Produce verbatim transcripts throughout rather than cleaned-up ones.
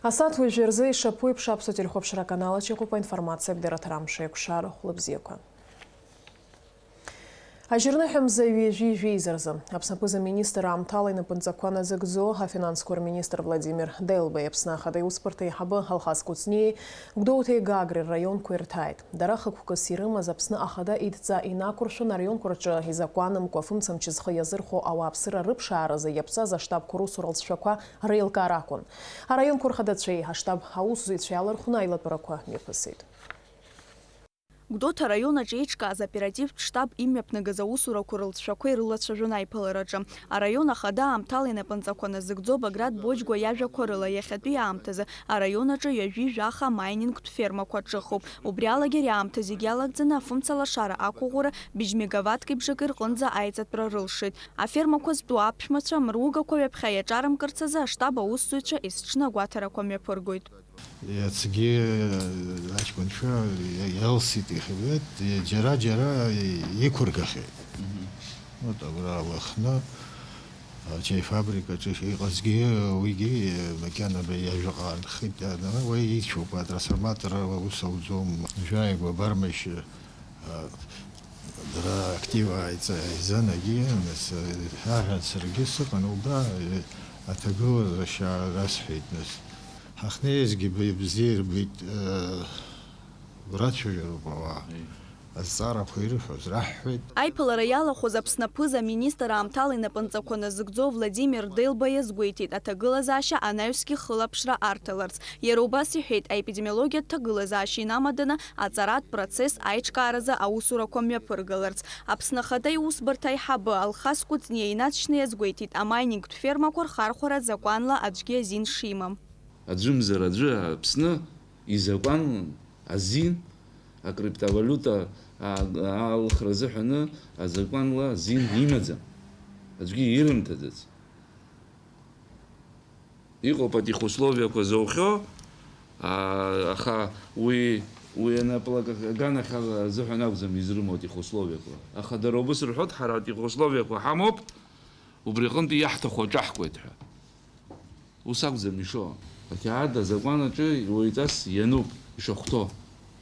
Асааҭ уажәы рзы ишаԥу еиԥш Аԥсуа телехәаԥшра аканал аҿы иҟоуп аинформациа, дара ҭрамшеиқәшара хәлыбзиақәа. Ажьырныҳәа мза ҩажәи жәеиза рзы Аԥсны аԥыза-министр аамҭала инапынҵақәа назыгӡо афинансқәа рминистр Владимир Делба, Аԥсны Ахада иусбарҭа аиҳабы Алхас Кәыҵниеи Гәдоуҭеи Гагреи рраионқәа ирҭааит. Дара хықәкыс ирымаз Аԥсны Ахада идҵа инақәыршәан, араионқәа рҿы изакәанымкәа афымцамч зхы иазырхәо ауааԥсыра рыԥшааразы иаԥҵаз аштабқәа русура лҵшәақәа реилкаара акәын. Араионқәа рхадацәеи аштаб аусзуҩцәеи алархәны аилатәарақәа мҩаԥысит. Гәдоуҭа араион аҿы еиҿкааз аоперативтә штаб имҩаԥнагаз аусурақәа рылҵшәақәа ирылацәажәон аиԥылараҿы. Араион ахада аамҭала инапынҵақәа назыгӡо Баграт Боџьгәа иажәақәа рыла, иахьатәи аамҭазы араион аҿы ҩажәи жәаха амаинингтә фермақәа ҿыхуп. Убри алагьы ари аамҭа зегь иалагӡаны афымца лашара ақәыӷәӷәара быжь мегаваттки бжаки рҟынӡа аиҵатәра рылшеит. Афермақәа зтәу аԥшәмацәа амругақәа ҩаԥхьа иаҿарымкырц азы аштаб аусзуҩцәа есҽны агәаҭарақәа мҩаԥыргоит. Иацгьы аҷкәынцәа иалсит, ихьуеит, џьара-џьара иқәыргахьеит. Вот абра Лыхны ачаи фабрикаҿы иҟазгьы уигьы макьана абри иажәаҟа аанхеит, уи ицәоуп, атрансформатор аус ауӡом, жәаҩа гәабармашь. Дара актив ааиҵа-, ааизанагьы, нас, аҳәан саргьы сыҟан убра, аҭагылазаашьа расҳәеит, нас. Ҳахьнеизгьы б-, бзиа ирбеит, рацәажәароуп ауаа. Азҵаарақәа ирыҳәоз раҳҳәеит. Аиԥылара иалахәыз Аԥсны аԥыза-министр аамҭала инапынҵақәа назыгӡо Владимир Делба иазгәеиҭеит, аҭагылазаашьа анаҩсгьы хылаԥшра арҭаларц. Иара убас иҳәеит, аепидемиологиатә ҭагылазаашьа инамаданы аҵаратә процесс аиҿкааразы аусурақәа мҩаԥыргаларц. Аԥсны Ахада иусбарҭа аиҳабы Алхас Кәыҵниа инаҵшьны иазгәеиҭеит, амайнингтә фермақәа рхархәара закәанла аӡәгьы азин шимам. Аӡәымзар аӡәы Аԥсны изакәанлан азин, акриптовалиута аа-, аалхра азыҳәаны азакәанла азин имаӡам. Аӡәгьы ирымҭаӡац. Иҟоуп атехусловиақәа зоухьоу, аа, аха уи, уи анаплак-, аганахь ала-, азыҳәан акәӡам изрымоу атехусловиақәа. Аха дара убыс рҳәоит, ҳара атехусловиақәа ҳамоуп, убри аҟынтәи иаҳҭаху аҿаҳкуеит ҳәа. Ус акәӡам ишо. Ақьаад азакәан аҿы уаҩҵас иануп, ишахәҭоу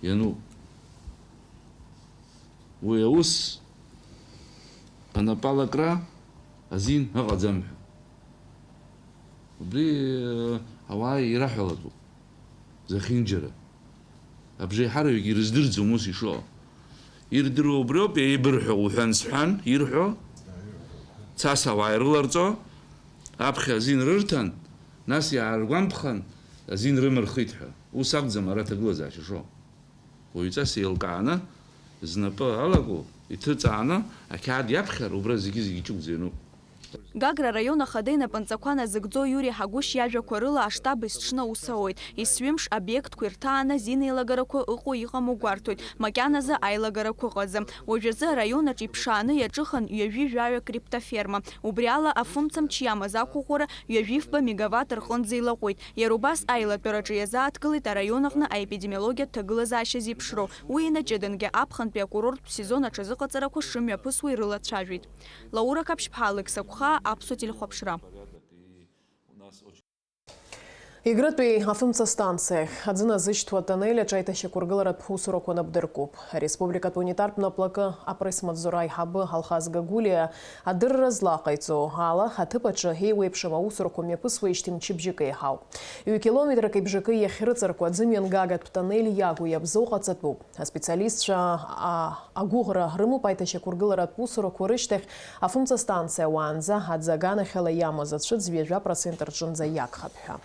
иануп. Уи аус анапалакра азин ыҟаӡам ҳәа. Убри, э, ауаа ираҳәалатәуп, зехьынџьара. Абжеиҳараҩык ирыздырӡом ус ишо. Ирдыруа убриоуп, еибырҳәо уҳәан-сҳәан ирҳәо, цас ауаа ирыларҵо, аԥхьа азин рырҭан, нас иааргәамԥхан, азин рымырхит ҳәа. Ус акәӡам ара аҭагылазаашьа шо. Уаҩҵас еилкааны, знапы алаку иҭыҵааны ақьаад иаԥхьар, убра зегьы-зегьы ҷыгәӡа иануп. Гагра араион ахада инапынҵақәа назыгӡо Иури Ҳагәышь иажәақәа рыла, аштаб есҽны аус ауеит. Есҩымш обиектқәа ирҭааны азин еилагарақәа ыҟоу-иҟаму гәарҭоит, макьаназы аилагарақәа ыҟаӡам. Уажәазы араион аҿы иԥшааны иаҿыхан ҩажәи жәаҩа криптоферма. Убри ала афымцамч иамаз ақәыӷәӷәара ҩажәи фба мегаватт рҟынӡа илаҟәит. Иара убас аилатәараҿы иазааҭгылеит араион аҟны аепидемиологиатә ҭагылазаашьа зеиԥшроу. Уи инаҷыдангьы аԥхынтәи акурорттә сезон аҽазыҟаҵарақәа шымҩаԥысуа ирылацәажәеит. Лаура Каԥшьԥҳа, Алықьса Қәхаа, Аԥсуа телехәаԥшра. Егрытәи афымца станциахь аӡы назышьҭуа атоннель аҿы аиҭашьақәыргыларатә усурақәа напдыркуп. Ареспубликатә унитартә наплакы апресс-маҵзура аиҳабы Алхас Гагулиа адырра злаҟаиҵо ала, аҭыԥ аҿы еиуеиԥшым аусурақәа мҩаԥысуеижьҭеи мчыбжьык еиҳауп. Ҩ километрак ибжакы иахьрыҵаркуа аӡымҩангагатә тоннель иагу иабзоу ҟаҵатәуп. Аспециалистцәа, а, агәыӷра рымоуп аиҭашьақәыргыларатә усурақәа рышьҭахь афымца станциа уаанӡа аӡы аганахьала иамаз ацәыӡ ҩажәа процент рҿынӡа иагхап ҳәа.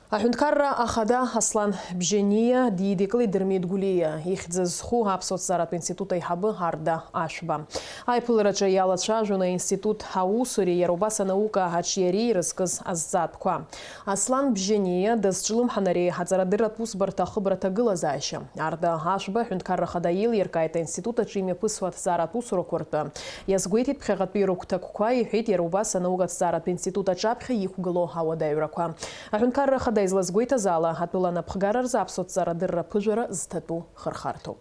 Аҳәынҭқарра ахада Аслан Бжьаниа дидикылеит Дырмит Гәлиа ихьӡ зху Аԥсуа ҭҵааратә институт аиҳабы Арда Ашәба. Аиԥылараҿы иалацәажәон аинститут аусуреи, иара убас анаука аҿиареи ирызкыз азҵаатәқәа. Аслан Бжьаниа дазҿлымҳан ари аҵарадырратә усбарҭа ахыбра ҭагылазаашьа. Арда Ашәба аҳәынҭқарра ахада еилиркааит аинститут аҿы имҩаԥысуа аҭҵааратә усурақәа ртәы. Иазгәеиҭеит ԥхьаҟатәи рыгәҭакқәа, иҳәеит иара убас анаукатә ҭҵааратә институт аҿаԥхьа иқәгылоу ауадаҩрақәа. Аҳәынҭқарра ахада излазгәеиҭаз ала, атәыла анапхгара рзы аԥсуа ҭҵаарадырра аԥыжәара зҭатәу хырхарҭоуп.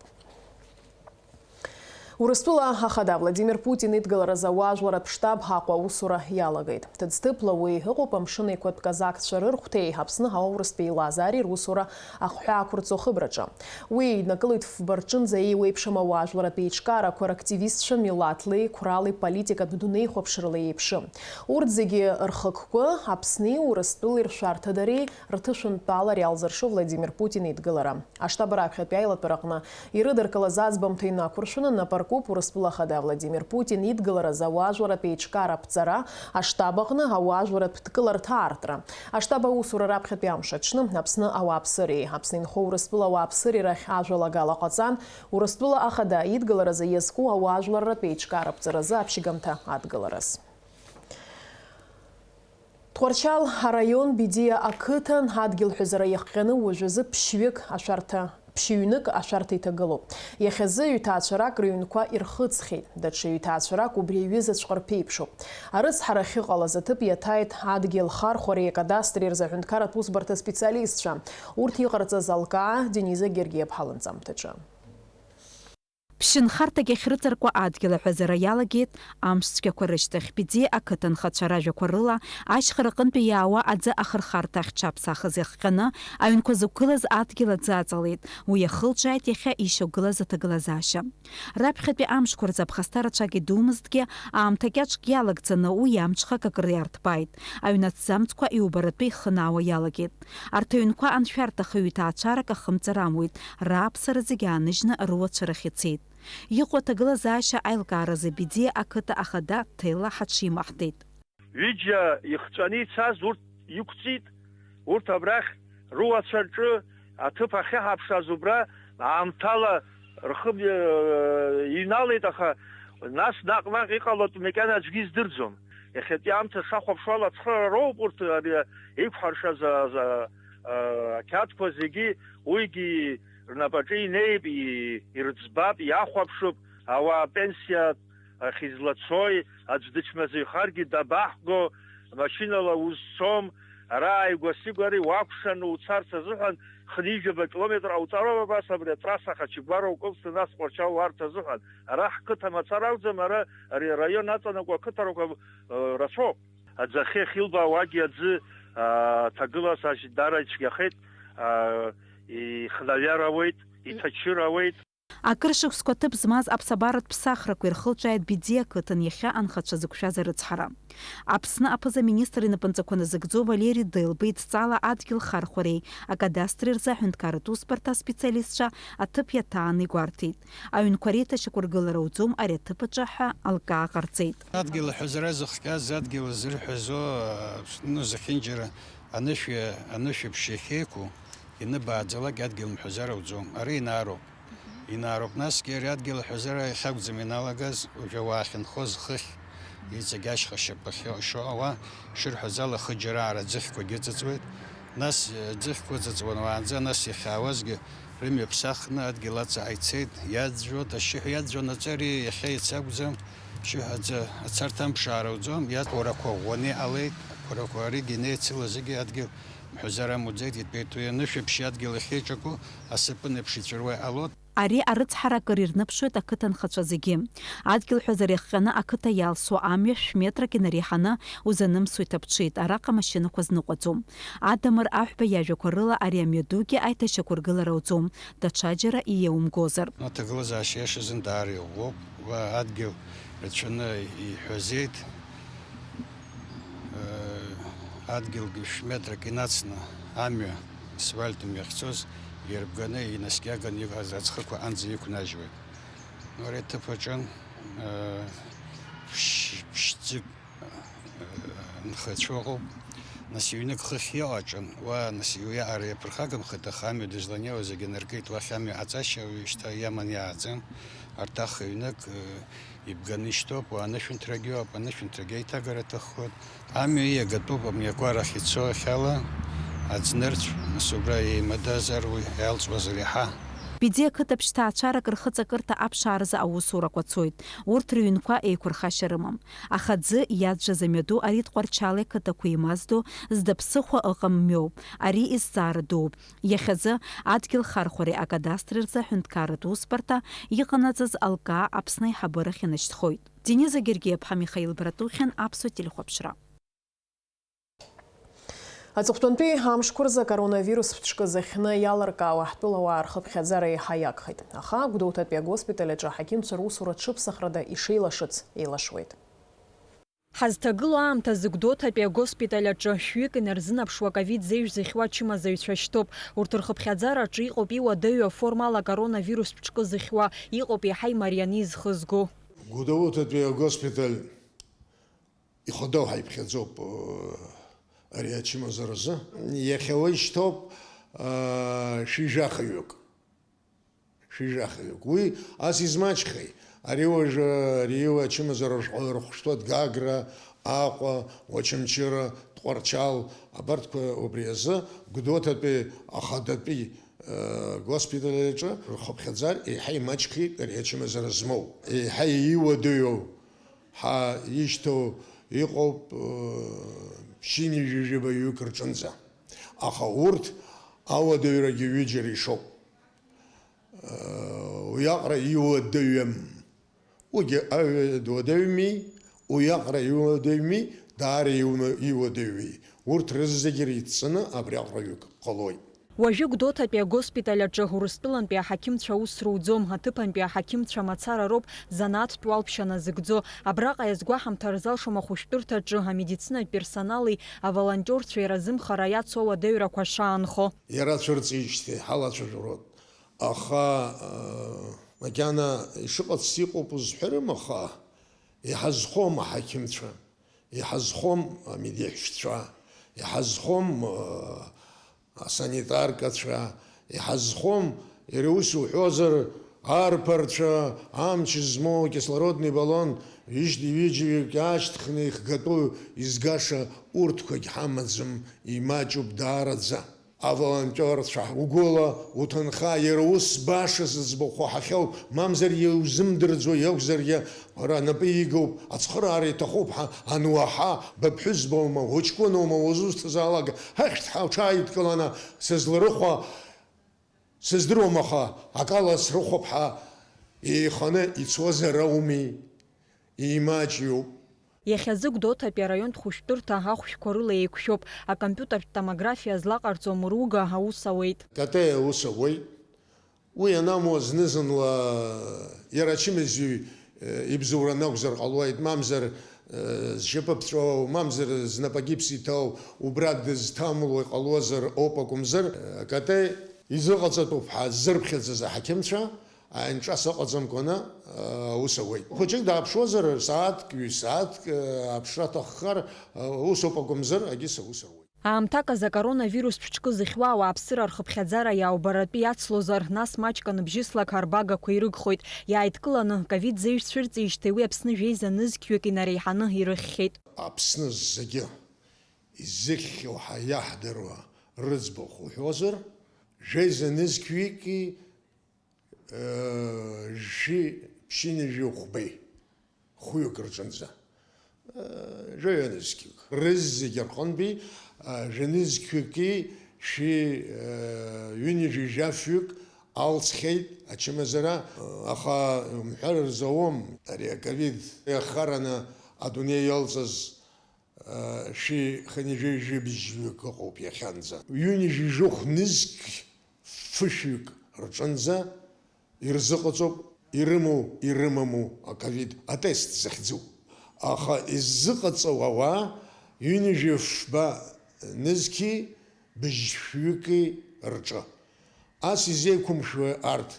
Урыстәыла ахада Владимир Путин идгыларазы ауаажәларратә штаб Аҟәа аусура иалагеит. Ҭыӡҭыԥла уи ыҟоуп Амшын Еиқәатә казакцәа рырхәҭеи Аԥсны аурыстәи Лазари русура ахҳәаақәырҵо хыбраҿы. Уи еиднакылоит фба рҿынӡа еиуеиԥшым ауаажәларратә еиҿкаарақәа рактивистцәа милаҭлеи, қәралеи, политикатә дунеихәаԥшралеи еиԥшым. Урҭ зегьы рхықәкы Аԥсни Урыстәылеи ршәарҭадареи рҭышәынтәалареи алзыршо Владимир Путин идгылара. Аштаб раԥхьатәи аилатәараҟны ирыдыркылаз аӡбамҭа инақәыршәаны напаркуп Урыстәыла Ахада Владимир Путин идгыларазы ауаажәларратә еиҿкаара аԥҵара, аштаб аҟны ауаажәларратә дкыларҭа аартра. Аштаб аусура раԥхьатәи амш аҽны Аԥсны ауааԥсыреи Аԥсны инхо Урыстәыла ауааԥсыреи рахь ажәалагала ҟаҵан, Урыстәыла Ахада идгыларазы иазку ауаажәларратә еиҿкаара аԥҵаразы аԥшьгамҭа адгылараз. Тҟәарчал араион Бедиа ақыҭан адгьыл ҳәазара иахҟьаны уажәазы ԥшьҩык ашәарҭа, ԥшьҩнык ашәарҭа иҭагылоуп. Иахьазы ҩҭаацәарак рыҩнқәа ирхыҵхьеит, даҽа ҩҭаацәарак убри аҩызаҵәҟьа рԥеиԥшуп. Арыцҳара ахьыҟалаз аҭыԥ иаҭааит адгьыл хархәареи акадастри рзы аҳәынҭқарратә усбарҭа специалистцәа. Урҭ иҟарҵаз алкаа Дениза Гергиаԥҳа лынҵамҭаҿы. Ԥшьынхарҭак иахьрыҵаркуа адгьыл аҳәазара иалагеит амш цәгьақәа рышьҭахь. Бедиа ақыҭанхацәа ражәақәа рыла, ашьхара аҟынтәи иаауа аӡы ахырхарҭа ахьҽаԥсахыз иахҟьаны, аҩнқәа зықәгылаз адгьыл аӡы аҵалеит. Уи иахылҿиааит иахьа ишьақәгылаз аҭагылазаашьа. Раԥхьатәи амшқәа рзы аԥхасҭа рацәак идумызҭгьы, аамҭа кьаҿк иалагӡаны уи амҽхак акыр иарҭбааит. Аҩны аҭӡамцқәа иубаратәы ихынаауа иалагеит. Арҭ аҩнқәа аншәарҭахеи ҩҭаацәарак ахымҵара амуит, рааԥсара зегьы ааныжьны руацәа рахь ицеит. Иҟоу аҭагылазаашьа аилкааразы Бедиа ақыҭа ахада Ҭелла ҳаҽимаҳҭеит. Ҩыџьа ихҵәаны ицаз урҭ иқәҵит, урҭ абрахь руацәа рҿы аҭыԥ ахьыҳаԥшааз убра аамҭала рхы, э, иҩналеит, аха нас наҟ-наҟ иҟалатәу макьана аӡәгьы издырӡом. Иахьатәи аамҭа сахәаԥшуала ацхыраара роуп урҭ ари еиқәҳаршаз, а, а, ақьаадқәа зегьы, уигьы рнапаҿы инеип, и-, ирыӡбап, иахәаԥшып, ауаа апенсиа ахь излацои, аӡә дычмазаҩхаргьы дабаҳго, машьынала узцом, ара ааигәа-сигәа ари уакәшаны уцарц азыҳәан хынҩажәаба километр ҟауҵароуп абас абри атрасса Хачагәара укылсны, нас Тҟәарчал уаарц азыҳәан. Ара ҳқыҭа мацара акәӡам, ара ари араион аҵанакуа ақыҭарақәа, э, рацәоуп. Аӡахьы ахьылбаауагьы аӡы, а, ҭагылазаашьа даара ицәгьахеит, а, ихнаҩар ауеит, иҭачыр ауеит. Акыр шықәсқәа ҭыԥ змаз аԥсабаратә ԥсахрақәа ирхылҿиааит Бедиа ақыҭан иахьа анхацәа зықәшәаз арыцҳара. Аԥсны аԥыза-министр инапынҵақәа назыгӡо Валери Делба идҵала адгьыл хархәареи акадастри рзы аҳәынҭқарратә усбарҭа аспециалистцәа аҭыԥ иаҭааны игәарҭеит. Аҩнқәа реиҭашьақәыргылара ауӡом ари аҭыԥ аҿы ҳәа алкаа ҟарҵеит. Адгьыл аҳәазара зыхҟьаз, адгьыл зырҳәазо, Аԥсны зехьынџьара анышә, анышәаԥшь иахьеиқәу ианыбааӡалак адгьыл мҳәазар ауӡом. Ари инаароуп. Инаароуп. Насгьы ари адгьыл аҳәазара иахьакәӡам ианалагаз, уажәы ауаа ахьынхоз хыхь, иҵегь ашьха шьапахьы ишо ауаа шырҳәаз ала, хыџьараара аӡыхьқәагьы ыҵыҵуеит. Нас, э, аӡыхьқәа ыҵыҵуан уаанӡа, нас иахьаауазгьы рымҩа ԥсахны адгьыл аҵаҟа ицеит. Иаӡәӡәон, ашьшьыҳәа иаӡәӡәон аҵари, иахьа иац акәӡам, шьшьыҳәа аӡы ацарҭа амԥшаара ауӡом, иац қәарақәа ӷәӷәаны иҟалеит, ақәарақәа аригьы инеицыло зегьы адгьыл мҳәазар амуӡеит, итәеитәу ианышәаԥшь адгьыл ахьеиҿаку асапын еиԥш иҵәыруа иҟалоит. Ари арыцҳара акыр ирныԥшуеит ақыҭанхацәа зегьы. Адгьыл ҳәазара иахҟьаны ақыҭа иалсуа амҩа шә-метрак инареиҳаны узанымсуеит, аԥҽит, араҟа машьынақәа зныҟәаӡом. Адамыр Аҳәба иажәақәа рыла ари амҩадугьы аиҭашьақәыргылара ауӡом, даҽаџьара иеумгозар. Аҭагылазаашьа иашазын даара иӷәӷәоуп, уа адгьыл рацәаны иҳәазеит. Адгьылгьы шә-метрак инацны амҩа, асфальт мҩа ахьцоз, ирбганы, инаскьаганы иҟаз аӡхықәа анӡа иқәнажьуеит. Ари аҭыԥ аҿы, ԥш-, ԥшьӡык, нхацәа ыҟоуп. Нас ҩнык хыхь иҟаҿын, уа, нас, уиаҟара иаԥырхагамхеит, аха амҩа дызланиауа зегьы аныркит, уахь амҩа аҵашьа уи шьҭа иаман иааӡам. Арҭ ахҩнык, Ибганы ишьҭоуп, уа анышәынҭрагьы ыҟоуп, анышәынҭрагьы аиҭагара аҭаххоит. Амҩа иагатәуп, амҩақәа рахь ицо ахьала, аӡнырцә, нас убра еимадазар уи иалҵуазар иаҳа. Бедиа ақыҭаҿ ҭаацәарак рхыҵакырҭа аԥшааразы аусурақәа цоит. Урҭ рыҩнқәа еиқәырхашьа рымам. Аха аӡы иаӡәӡәаз амҩаду ари Тҟәарчали ақыҭақәа еимаздо, зда ԥсыхәа ыҟам мҩоуп. Ари изҵаара дууп. Иахьазы адгьыл хархәареи акадастри рзы аҳәынҭқарратә усбарҭа иҟанаҵаз алкаа Аԥсны аиҳабырахь инашьҭхоит. Дениза Гергиаԥҳа, Михаил Братухин, Аԥсуа телехәаԥшра. Аҵыхәтәантәи амшқәа рзы акоронавирус ԥшкы зыхьны иалыркаауа ҳтәылауаа рхыԥхьаӡара еиҳа иагхеит. Аха Гәдоуҭатәи агоспиталь аҿы аҳақьымцәа русура ҽыԥсахрада ишеилашыц еилашуеит. Ҳазҭагылоу аамҭазы Гәдоуҭатәи агоспиталь аҿы шәҩык инарзынаԥшуа ковид зеижә зыхьуа ачымазаҩцәа шьҭоуп. Урҭ рхыԥхьаӡара аҿы иҟоуп иуадаҩу аформала акоронавирус ԥшкы зыхьуа, иҟоуп иаҳа имарианы изхызго. Гәдоуҭатәи агоспиталь ихадоу ҳаиԥхьаӡоуп, э, ари ачымазаразы. Иахьа уа ишьҭоуп, э, шәи жәахаҩык. Шәи жәахаҩык. Уи ас измаҷхеи? Ари уажәы, ари уа ачымазара рхәышәтәуеит Гагра, Аҟәа, Очамчыра, Тҟәарчал, абарҭқәа убри азы Гәдоуҭатәи ахадатәи, э, госпиталь аҿы рхыԥхьаӡара еиҳа имаҷхеит ари ачымазара змоу. Еиҳа иуадаҩу ҳа ишьҭоу иҟоуп, э, ԥшьынҩажәи жәабаҩык рҿынӡа. Аха урҭ ауадаҩрагьы ҩыџьара ишоуп. Э, уиаҟара иуадаҩым. Уигьы аҩ-, дуадаҩми, уиаҟара иуадаҩми, даара иуна-, иуадаҩуи. Урҭ рызегьы реидҵаны абриаҟара ҩык ҟалоит. Уажәы Гәдоуҭатәи агоспиталь аҿы Урыстәылантәи аҳақьымцәа аус руӡом, аҭыԥантәи аҳақьымцәа мацара роуп занааҭтә уалԥшьа назыгӡо. Абраҟа иазгәаҳамҭар залшом ахәышәтәырҭаҿы амедицинатә персонали аволонтиорцәеи разымхара иацу ауадаҩрақәа шаанхо. Иара цәырҵижьҭеи ҳалацәажәароуп. Аха, э, макьана ишыҟац иҟоуп узҳәарым, аха иҳазхом аҳақьымцәа. Иҳазхом амедеҳәшьцәа, иҳазхом, э, асанитаркацәа, иҳазхом, иара ус уҳәозар, арԥарцәа, амч змоу, акислородный баллон ҩыжь-, ҩыџьаҩык иаашьҭхны ихгатәу изгаша урҭқәагь ҳамаӡам, имаҷуп даараӡа. Аволонтиорцәа, угәыла уҭынха, иара ус баша зыӡбахә ҳахьоу, мамзар иузымдырӡо иакәзаргьы, уара напы игоуп, ацхыраара иҭахуп ҳәа ануаҳа, быԥҳәызбоума, уҷкәыноума, узусҭазаалак ҳахьҭ ҳа уҽааидкыланы сызларыхәа сыздыруам, аха акала срыхәап ҳәа еиханы ицозар ауми, имаҷҩуп. Иахьазы Гәдоуҭатәи араионтә хәышәтәырҭа ахәшәқәа рыла еиқәшәоуп, акомпиутертә томографиа злаҟарҵо амыруга аус ауеит. Катеи аус ауеит. Уи анамуа зны-зынла иара ачымазаҩ, э, ибзоураны акәзар ҟалоит, мамзар, э, зшьапы ԥҵәоу, мамзар знапы агипс иҭоу, убра дызҭамло иҟалозар ауп акәымзар, э, Катеи изыҟаҵатәуп ҳәа ззырԥхьаӡаз аҳақьымцәа, аинҿас ыҟаӡамкәаны, э, аус ауеит. Хәыҷык дааԥшуазар, сааҭк, ҩ-сааҭк, э, аԥшра аҭаххар, э, усоуп акәымзар, агьыс аус руеит. Аамҭак азы акоронавирус ԥшкы зыхьуа ауааԥсыра рхыԥхьаӡара иаубаратәы иацлозар, нас маҷк аныбжьыслак арбагақәа ирыгхоит. Иааидкыланы, ковид зеижә цәырҵижьҭеи уи Аԥсны жәеиза нызқьҩык инареиҳаны ирыхьхьеит. Аԥсны зегьы изыхьхьоу ҳа иаҳдыруа рыӡбахә уҳәозар, жәеиза нызқьҩыки, э, жәи, ԥшьынҩажәи хәбеи, хәҩык рҿынӡа, э, жәаҩа нызқьҩык. Рызегьы рҟынтәи, э, жәа нызқьҩыки шәи, э, ҩынҩажәи жәафҩык алҵхьеит ачымазара, э, аха умҳәар рзауам, ари аковид иахараны адунеи иалҵыз Шәи хынҩажәи жәибжьҩык ыҟоуп иахьанӡа. Ҩынҩажәи жәохә нызқь фышәҩык рҿынӡа ирзыҟаҵоуп ирымоу, ирымаму аковид атест захьӡу. Аха иззыҟаҵоу ауаа ҩынҩажәи фба нызқьи быжьшәҩыки рҿы. Ас изеиқәымшәо арҭ,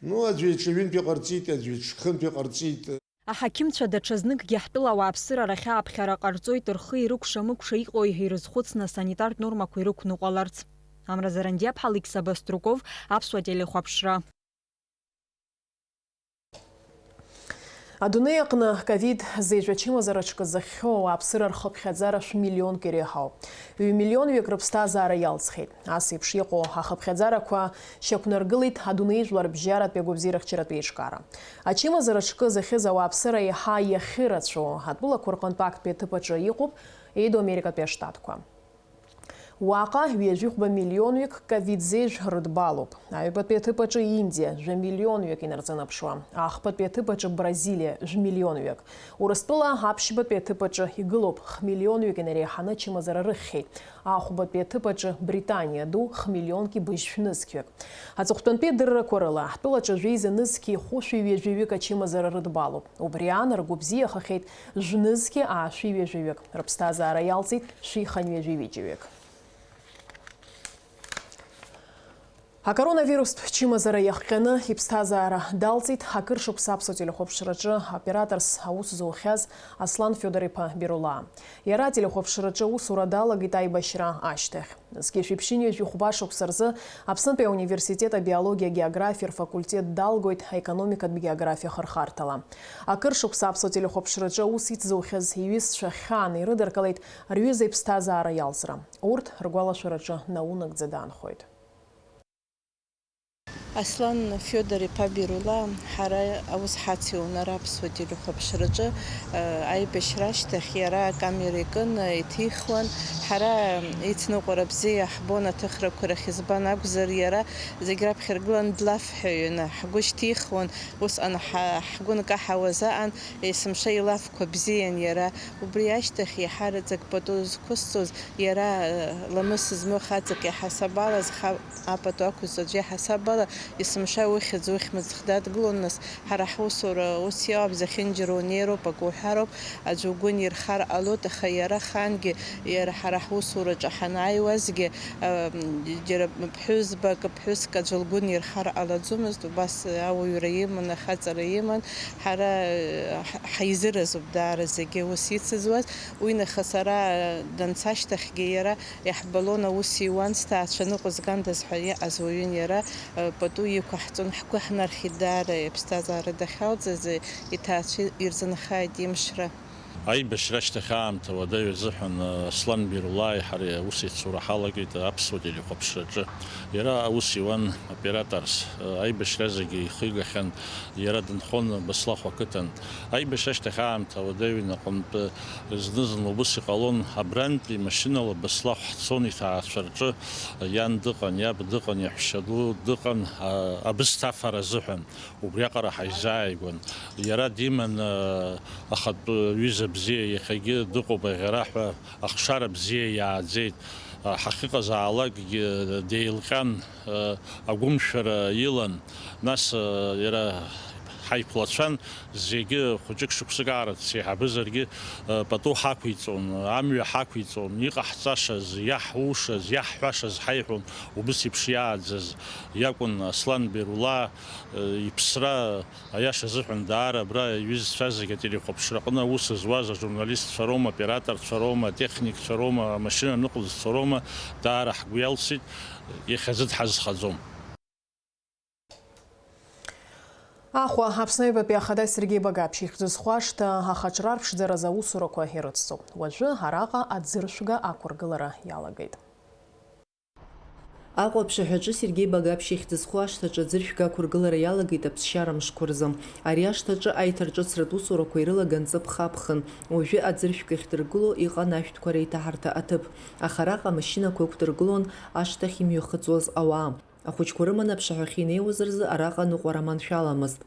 ну, аӡәы иҿы ҩынтә иҟарҵеит, аӡәы иҿы хынтә иҟарҵеит. Аҳақьымцәа даҽазныкгьы ҳтәыла ауааԥсыра рахь ааԥхьара ҟарҵоит, рхы ирыкәша-мыкәша иҟоу ирызхәыцны асанитартә нормақәа ирықәныҟәаларц. Амра Зарандиаԥҳа, Алықьса Баструков, Аԥсуа телехәаԥшра. Адунеи аҟны ковид зежә ачымазара аҿкы зыхьхьоу ауааԥсыра рхыԥхьаӡара шә-миллионк иреиҳауп. Ҩ-миллионҩык рыԥсҭазаара иалҵхьеит. Ас еиԥш иҟоу ахыԥхьаӡарақәа шьақәнаргылеит адунеи жәларбжьаратәи агәабзиарахьчаратә еиҿкаара. Ачымазара аҿкы зыхьыз ауааԥсыра еиҳа иахьырацәоу атәылақәа рҟынтә актәи аҭыԥ аҿы иҟоуп Еидоамерикатәи Аштатқәа. Уаҟа ҩажәихәба миллионҩык ковид зежә рыдбалоуп. Аҩбатәи аҭыԥ аҿы Индиа, жәа миллионҩык инарзынаԥшуа. Ахԥатәи аҭыԥ аҿы Бразилиа, жәмиллионҩык. Урыстәыла аԥшьбатәи аҭыԥ аҿы игылоуп, хмиллионҩык инареиҳаны ачымазара рыхьхьеит. Ахәбатәи аҭыԥ аҿы Британиа ду, хмиллионки быжьшәнызқьҩык. Аҵыхәтәантәи адыррақәа рыла, ҳтәылаҿы жәеиза нызқьи хәышәи ҩажәаҩык ачымазара рыдбалоуп. Убри аан, ргәы бзиахахьеит жә-нызқьи аашәи ҩажәаҩык. Рыԥсҭазаара иалҵит шәи хынҩажәи ҩыџьаҩык. Акоронавирустә чымазара иахҟьаны иԥсҭазаара далҵит акыр шықәса аԥсуа телехәаԥшраҿы операторс аус зухьаз Аслан Федор-иԥа Бирулаа. Иара ателехәаԥшраҿы аусура далагеит аибашьра ашьҭахь. Зқьи жәшәи ԥшьынҩажәи хәба шықәса рзы Аԥснытәи ауниверситет абиологиа-географиа рфакультет далгоит аекономикатә географиа хырхарҭала. Акыр шықәса аԥсуа телехәаԥшраҿы аус ицзухьаз иҩызцәа хьааны ирыдыркылеит, рҩыза иԥсҭазаара иалҵра. Урҭ ргәалашәараҿы наунагӡа даанхоит. Аслан Федор-иԥа Бирула ҳара аус ҳациун ара аԥсуа телехәаԥшраҿы, э, аибашьра ашьҭахь иара акамера икын, э, иҭихуан. Ҳара ицныҟәара бзиа иаҳбон аҭыхрақәа рахь, избан акәзар, иара зегь раԥхьа иргылан длафҳәаҩын, ҳгәы шьҭихуан, усҟан ҳа-, ҳгәы нкаҳауаз аан, есымша илафқәа бзиан иара. Убри ашьҭахь иаҳараӡак пату зқәысҵоз, иара, э, ламыс змоу хаҵак иаҳасабалаз, ха-, апату ақәызҵо аӡәы иаҳасабала, есымша ухьӡ-ухьмыӡӷ дадгылон, нас, ҳара ҳусура ус иоуп, зехьынџьара унеироуп, акы уҳәароуп, аӡәы угәы нирхар ҟалоит, аха иара ахаангьы, иара ҳара ҳусураҿы ҳанааиуазгьы, э, м, џьара ԥҳәызбак, ԥҳәыск аӡәы лгәы нирхар ҟалаӡомызт, убас ауаҩра иман, ахаҵара иман, ҳара, э, ҳ-, ҳаизыразуп даара зегьы ус ицызуаз, уи нахыс ара данца ашьҭахьгьы иара Иаҳбалон аус иуан, сҭаацәа ныҟәызгандаз ҳәа иҟаз уаҩын иара, э, пату иқәаҳҵон, ҳгәы ҳнархьит даара, иԥсҭазаара дахьалҵыз, э, иҭаацәа ирзынхааит имшра. Аибашьра ашьҭахь аамҭа уадаҩ азыҳәан, э, Аслан Бирулааи ҳареи аус еицура ҳалагеит аԥсуа телехәаԥшраҿы. Иара аус иуан операторс, э, аибашьра зегьы ихигахьан, иара дынхон Баслахә ақыҭан. Аибашьра ашьҭахь аамҭа уадаҩын аҟынтәы, зны-зынла убыс иҟалон, абрантәи машьынала Баслахә ҳцон иҭаацәа рҿы, иан дыҟан, иаб дыҟан, иаҳәшьа ду дыҟан, а, абысҭа афара азыҳәан, убриаҟара ҳаизааигәан. Иара диман, а, ахатә ҩыза бзиа, иахьагьы дыҟоуп аӷьараҳәа, ахшара бзиа иааӡеит. А, ҳахьыҟазаалакгьы деилҟьан, а, агәымшәара илан. Нас, а, иара ҳаиқәлацәан, зегьы хәыҷык шықәсык аарыццеиҳабызаргьы, э, пату ҳақәиҵон, амҩа ҳақәиҵон, иҟаҳҵашаз, иаҳушаз, иаҳҳәашаз ҳаиҳәон, убыс еиԥш иааӡаз иакәын Аслан Берула, э, иԥсра, аиаша азыҳәан даара абра иҩызцәа зегьы ателехәаԥшраҟны аус зуаз ажурналистцәа роума, аоператорцәа роума, атехникцәа роума, амашьына ныҟәызцәа роума, даара ҳгәы иалсит, иахьазы дҳазхаӡом. Аҟәа, Аԥсны аҩбатәи ахада Сергеи Багаԥшь ихьӡ зху ашҭа ахаҿра арԥшӡаразы аусурақәа ирыцҵоуп. Уажәы араҟа аӡыршәга ақәыргылара иалагеит. Аҟәа аԥшаҳәаҿы Сергеи Багаԥшь ихьӡ зху ашҭаҿы аӡыршәга ақәыргылара иалагеит аԥсшьара мшқәа рзы. Ари ашҭаҿы аиҭарҿыцратә усурақәа ирылаган ҵыԥх аԥхын. Уажәы аӡыршәга иахьдыргыло иҟан ашәҭқәа реиҭаҳарҭа аҭыԥ. Аха араҟа амашьынақәа ықәдыргылон ашҭахь имҩахыҵуаз ауаа. Ахәыҷқәа рыманы аԥшаҳәахьы инеиуаз рзы араҟа ныҟәара маншәаламызт.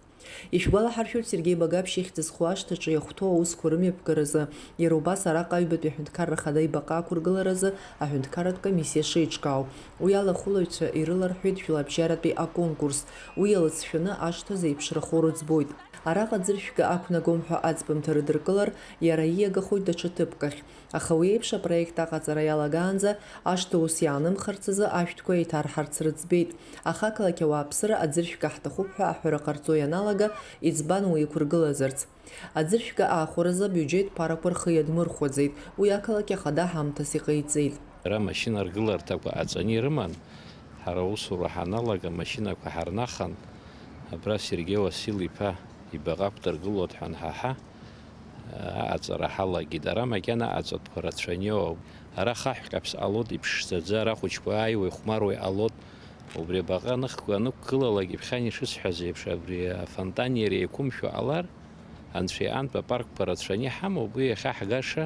Ишәгәалаҳаршәоит, Сергеи Багаԥшь ихьӡ зху ашҭаҿы иахәҭоу аусқәа рымҩаԥгаразы, иара убас араҟа аҩбатәи аҳәынҭқарра ахада ибаҟа ақәыргыларазы аҳәынҭқарратә комиссиа шеиҿкаау. Уи ала ахәылаҩцәа ирыларҳәеит жәларбжьаратәи аконкурс. Уи иалыҵшәаны ашҭа зеиԥшрахо рыӡбоит. Араҟа аӡыршәга ақәнагом ҳәа аӡбамҭа рыдыркылар, иара ииагахоит даҽа ҭыԥк ахь. Аха уи еиԥш апроект аҟаҵара иалагаанӡа ашҭа ус иаанымхарц азы ашәҭқәа еиҭарҳарц рыӡбеит. Аха ақалақь ауааԥсыра аӡыршәга ҳҭахуп ҳәа аҳәара ҟарҵо ианалага, иӡбан уи иқәыргылазарц? Аӡыршәга аахәаразы абиуџьет ԥарақәа рхы иадмырхәаӡеит, уи ақалақь ахада ҳамҭас иҟаиҵеит. Ара машьына ргыларҭақәа аҵаны ирыман, ҳара аусура ҳаналага амашьынақәа ҳарнахан, абра Сергеи Уасил-иԥа Ибаҟа ақәдыргылоит ҳәа анҳаҳа, аҟаҵара ҳалагеит. Ара макьана аҟаҵатәқәа рацәаны иоуп. Ара хаҳә ҟьаԥс ҟалоит, иԥшӡаӡа, ара ахәыҷқәа ааиуа ихәмаруа иҟалоит. Убри абаҟа аныхқәа анықәгылалак, иԥхьан ишысҳәаз еиԥш, абри афонтан иара еиқәымшәо ҟалар, Анцәа иҟынтә апаркқәа рацәаны иҳамоуп, уи иахьа ҳгаша,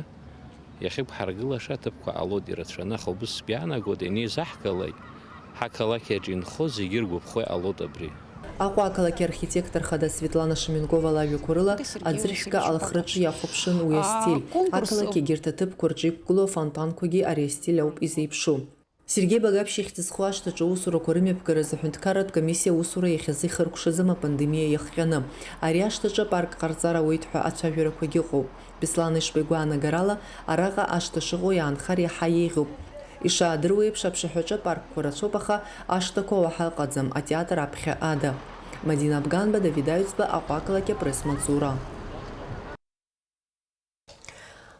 иахьықәҳаргылаша аҭыԥқәа ҟалоит ирацәаны, аха убыс сгәы иаанагоит, ианеизаҳгалак, ҳақалақь аҿы инхо зегьы иргәаԥхо иҟалоит абри. Аҟәа ақалақь архитектор хада Светлана Шаменкова лажәақәа рыла, аӡыршәга алхраҿы иахәаԥшын уи астиль. Ақалақь егьырҭ аҭыԥқәа рҿы иқәгылоу афонтанқәагьы ари астиль ауп изеиԥшу. Сергеи Багаԥшь ихьӡ зху ашҭаҿы аусурақәа рымҩаԥгаразы аҳәынҭқарратә комиссиа аусура иахьазы ихыркәшаӡам апандемиа иахҟьаны. Ари ашҭаҿы апарк ҟарҵар ауеит ҳәа ацәажәарақәагьы ыҟоуп. Беслан Ешба игәаанагарала, араҟа ашҭа шыҟоу иаанхар иаҳа еиӷьуп. Ишаадыруа еиԥш, аԥшаҳәаҿы апаркқәа рацәоуп, аха ашҭақәа уаҳа ыҟаӡам, атеатр аԥхьа ада. Мадина Абганба, Давид Аҩӡба, Аҟәа ақалақь апресс-маҵзура.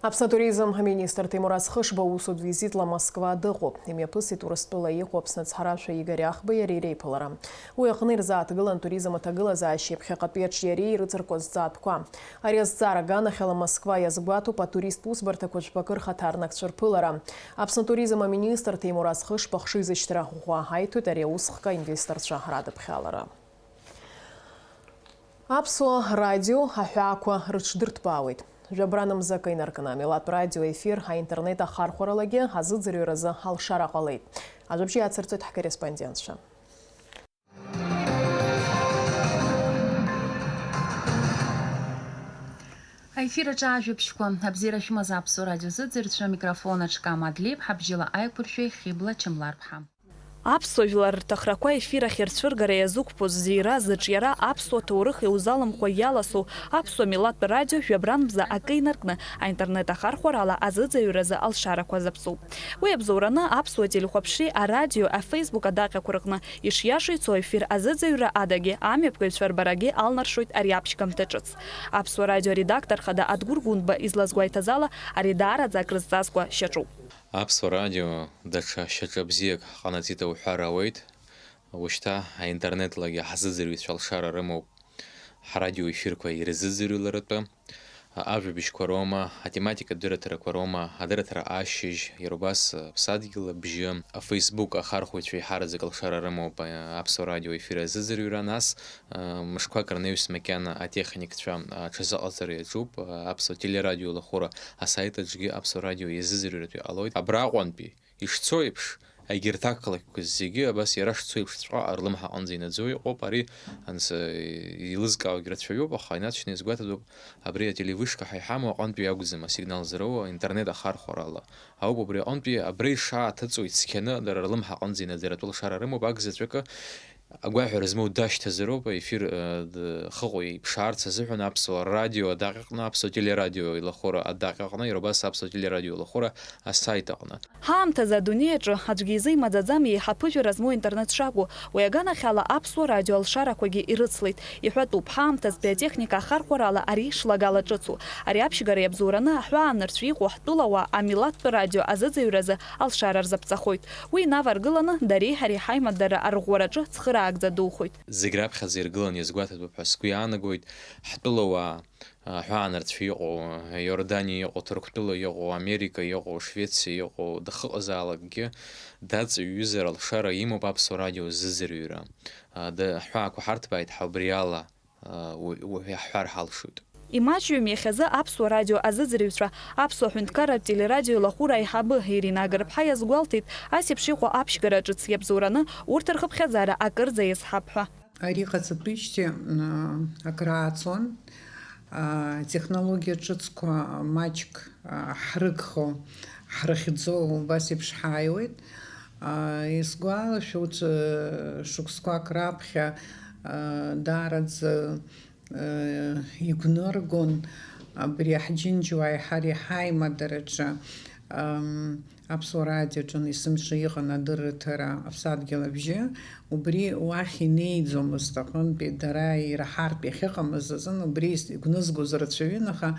Аԥсны атуризм аминистр Ҭемураз Хышба усутә визитла Москва дыҟоуп. Имҩаԥысит Урыстәыла иҟоу Аԥсны ацҳаражәҳәаҩ Игорь Ахбеи иареи реиԥылара. Уи аҟны ирзааҭгылан атуризм аҭагылазаашьеи аԥхьаҟатәи аҿиареи ирыҵаркуа зҵаатәқәа. Ари азҵаараган ахьала Москва иазгәаҭоуп атурист усбарҭақәа жәпакы рхаҭарнакцәа рԥылара. Аԥсны атуризм аминистр Ҭемураз Хышба ахшыҩзышьҭра ӷәӷәа аиҭоит ари аусхк аинвесторцәа радыԥхьалара. Аԥсуа радио аҳәаақәа рыҽдырҭбаауеит. Жәабран мза акы инаркны амилаҭтә радио ефир аинтернет ахархәаралагьы азыӡырҩразы алшара ҟалеит. Ажәабжь иацырҵоит ҳкорреспондентцәа. Аефир аҿы ажәабжьқәа. Абзиара шәымаз аԥсуа радио азыӡырҩцәа, амикрофон аҿы Кама Адлеиԥҳа, абжьала аиқәыршәеи Хьыбла Чамларԥҳа. Аԥсуа жәлар рҭахрақәа ефир ахь рцәыргара иазықәԥоз зиира, зыҿиара аԥсуа ҭоурых иузалымхуа иаласоу аԥсуа милаҭтә радио жәабран мза акы инаркны аинтернет ахархәарала азыӡырҩразы алшарақәа азаԥҵоуп. Уи абзоураны аԥсуа телехәаԥшреи арадио, афейсбук адаҟьақәа рыҟны ишиашоу ицо ефир азыӡырҩра адагьы амҩаԥгаҩцәа рбарагьы алнаршоит ари аԥшьгамҭа ҿыц. Аԥсуа радио аредактор хада Адгәыр Гәынба излазгәеиҭаз ала, ари даараӡа акрызҵазкуа шьаҿоуп. Аԥсуа радио даҽа шьаҿа бзиак ҳҟанаҵеит ауҳәар ауеит. Ушьҭа аинтернетлагьы ҳзыӡырҩцәа алшара рымоуп ҳрадиоефирқәа ирзыӡырҩларатәы. Ажәабжьқәа роума, атематикатә дырраҭарақәа роума, адырраҭара ашьыжь, иара убас аԥсадгьыл абжьы, афейсбук ахархәаҩцәа еиҳараӡак алшара рымоуп аԥсуа радиоефир азыӡырҩра, нас, мышқәак рнаҩс макьана атехникцәа аҽазыҟаҵара иаҿуп, аԥсуа телерадио лахәыра асайт аҿгьы аԥсуа радио иазыӡырҩратәы иҟалоит. Абраҟантәи ишцо еиԥш, егьырҭ ақалақьқәа зегьы абас иара шцо еиԥшҵәҟьа рлымҳа аҟынӡа инаӡо иҟоуп. Ари анс-, еилызкаауагь рацәаҩуп, аха инаҵшьны иазгәаҭатәуп, абри ателевышка ҳәа иҳамоу аҟынтәи акәӡам асигнал зроуа, аинтернет ахархәарала ауп. Убри аҟынтәи абра ишааҭыҵуа ицқьаны дара рлымҳа аҟынӡа инаӡаратәы лшара рымоуп, акзаҵәыкы агәаҳәара змоу дашьҭазароуп, аефир, э, д-, хыҟоу иԥшаарц азыҳәан аԥсуа радио адаҟьаҟны, аԥсуа телерадио илахәыра адаҟьаҟны, иара убас аԥсуа телерадио илахәыра асайт аҟны. Ҳаамҭазы адунеи аҿы аӡәгьы изы имаӡаӡам еиҳа ԥыжәара змоу интернет шакәу, уи аганахьала аԥсуа радио алшарақәагьы ирыцлеит. Иҳәатәуп, ҳаамҭазтәи атехника ахархәарала ари шлагала ҿыцу. Ари аԥшьгара иабзоураны аҳәаанырцә иҟоу ҳтәылауаа амилаҭтә радио азыӡырҩразы алшара рзаԥҵахоит. Уи инаваргыланы дареи ҳареи ҳаимадара арӷәӷәараҿы цхыраагӡа духоит. Зегь раԥхьаӡа иргыланы иазгәаҭатәуп ҳәа сгәы иаанагоит, ҳтәылауаа, аҳәаанырцә иҟоу, Иорданиа иҟоу, Ҭырқәтәыла иҟоу, Америка иҟоу, Швециа иҟоу, дахыҟазаалакгьы даҵаҩҩызар алшара имоуп аԥсуа радио зыӡырҩра. А, да-, ҳҳәаақәа ҳарҭбааит ҳәа убри ала, а, у-, у-, иаҳҳәар ҳалшоит. Имаҷҩым иахьазы аԥсуа радио азыӡырҩцәа, аԥсуа ҳәынҭқарратә телерадио илахәыра аиҳабы Ирина Агарԥҳа иазгәалҭеит, ас еиԥш иҟоу аԥшьгара ҿыц иабзоураны урҭ рхыԥхьаӡара акырӡа иазҳап ҳәа. Ари ҟаҵатәижьҭеи, м, акрааҵуан, а, атехнологиа ҿыцқәа маҷк, а, ҳрыгхо, ҳрыхьӡо убас еиԥш ҳааиуеит. А, исгәалашәоит, ы, шықәсқәак раԥхьа, а, даараӡа, ы, игәныргон абри ҳџьынџьуааи ҳареи ҳаимадараҿы, ам, Аԥсуа радиоаҿы есымша иҟан адырраҭара Аԥсадгьыл абжьы, убри уахь инеиӡомызт аҟынтәи, дара ираҳартә иахьыҟамыз азын, убри игәнызгоз рацәаҩын, аха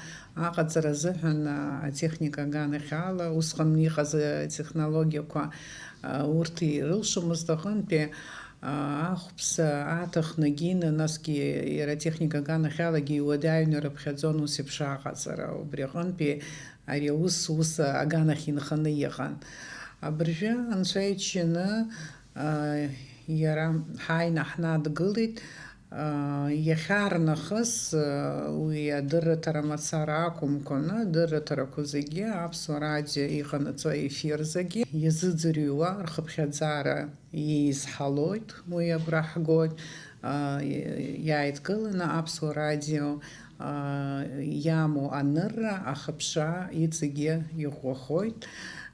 аҟаҵара азыҳәан, а, атехника аганахьала, усҟан иҟаз атехнологиақәа, а, урҭ ирылшомызт аҟынтәи, Ахәԥса аҭахны Гина, насгьы иара атехника аганахьалагьы иуадаҩны ирыԥхьаӡон ус еиԥш аҟаҵара. Убри аҟынтәи ари аус, ус аганахь инханы иҟан. Абыржәы Анцәа иџьшьаны, а, иара ҳааины ҳнадгылеит. А, иахьарнахыс, а, уи адырраҭара мацара акәымкәаны, адырраҭарақәа зегьы Аԥсуа радио иҟанаҵо аефир зегьы иазыӡырҩуа рхыԥхьаӡара иеизҳалоит, уи абра ҳгоит, а, иааидкыланы Аԥсуа радио, а, иамоу анырра, ахыԥшра иҵегьы иӷәӷәахоит.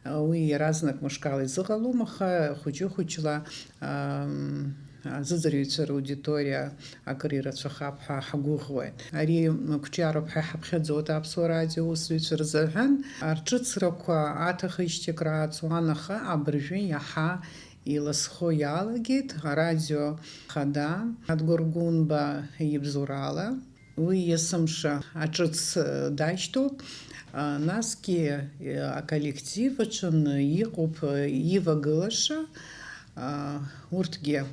Уи иаразнак мышкала изыҟалом, аха хәыҷы-хәыҷла, ам, азыӡырҩцәа раудиториа акыр ирацәахап ҳәа ҳгәыӷуеит. Ари ақәҿиароуп ҳәа иҳаԥхьаӡоит Аԥсуа радио аусзуҩцәа рзыҳәан. Арҿыцрақәа аҭахижьҭеи акрааҵуан, аха абыржәы иаҳа иласхо иалагеит арадио хада Адгәыр Гәынба ибзоурала. Уи есымша аҿыц, э, дашьҭоуп. А, насгьы, э, аколлектив аҿы иҟоуп, э, ивагылаша, а, урҭгьы,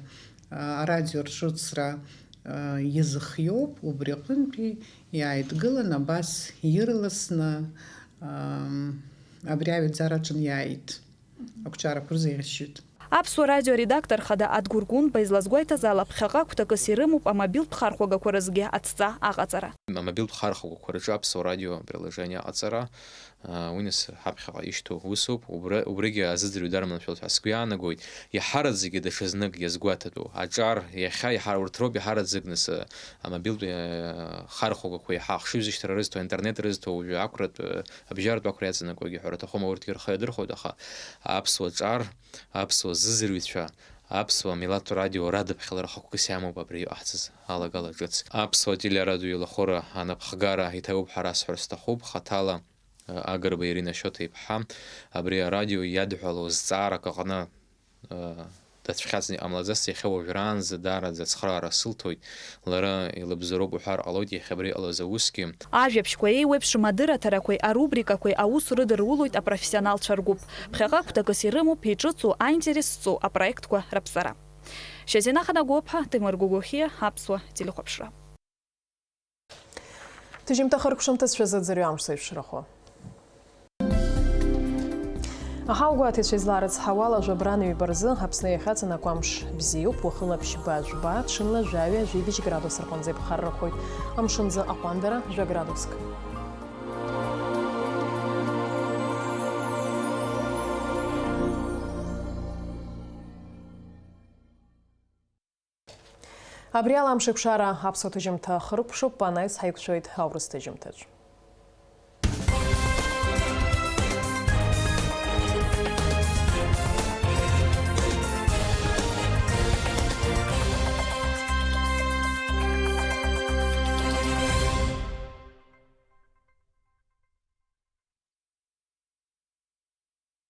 а, арадио рҿыцра, а, иазыхиоуп, убри аҟынтәи иааидгылан, абас ирласны, ам, абри аҩаӡараҿы иааит. Ақәҿиарақәа рзеиӷьасшьоит. Аԥсуа радио аредактор хада Адгәыр Гәынба излазгәеиҭаз ала, ԥхьаҟа агәҭакыс ирымоуп амобилтә хархәагақәа рызгьы адҵа аҟаҵара. Амобилтә хархәагақәа рҿы Аԥсуа радио приложение аҟаҵара, а, уи нас ҳаԥхьаҟа ишьҭоу усуп, убра-, убригьы азыӡырҩ дара маншәалоуп ҳәа сгәы иаанагоит. Иаҳараӡакгьы даҽазнык иазгәаҭатәу аҿар, иахьа иаҳа-, урҭ роуп иаҳараӡак нас, а, амобилтә, а, хархәагақәа иаҳа ахшыҩзышьҭра рызҭо, аинтернет рызҭо, уажәы ақәратә, а, абжьаратә ақәра иаҵанакуагьы ҳәа рҭахума, урҭгьы рхы иадырхәоит, аха аԥсуа ҿар, аԥсуа зыӡырҩцәа, аԥсуа милаҭтә радио радыԥхьалара хықәкыс иамоуп абри иҟаҳҵаз алагала ҿыц. Аԥсуа телерадио еилахәыра анапхгара иҭабуп ҳәа расҳәар сҭахуп, хаҭала, э, Агрба Ирина Шьоҭа-иԥҳа абри арадио иадҳәалоу зҵаарак аҟны, э, дацәхьаҵны иҟамлаӡац, иахьа уажәраанӡа даараӡа ацхыраара сылҭоит, лара илыбзоуроуп уҳәар ҟалоит, иахьа абра иҟалаз аусгьы. Ажәабжьқәа еиуеиԥшым адырраҭарақәеи арубрикақәеи аус рыдырулоит апрофессионалцәа ргәыԥ. Ԥхьаҟа агәҭакыс ирымоуп иҿыцу, аинтерес зҵоу апроектқәа раԥҵара. Шьазина Ханагәыԥҳа, Ҭемыр Гәыгәыхьиа, Аԥсуа телехәаԥшра. Ҭыжьымҭа хыркәшамҭа шәазыӡырҩ амш зеиԥшрахо. Аҳауагәаҭаҩцәа изларыцҳауала, жәабран ҩба рзы Аԥсны иахьаҵанакуа амш бзиоуп, уахынла ԥшьба, жәба, ҽынла жәаҩа, жәибжь градус рҟынӡа иԥхаррахоит. Амшынӡы аҟәандара жәа градуск. Абри ала амшеиқәшара аԥсуа ҭыжьымҭа хыркәшоуп, анаҩс ҳаиқәшәоит аурыс ҭыжьымҭаҿ.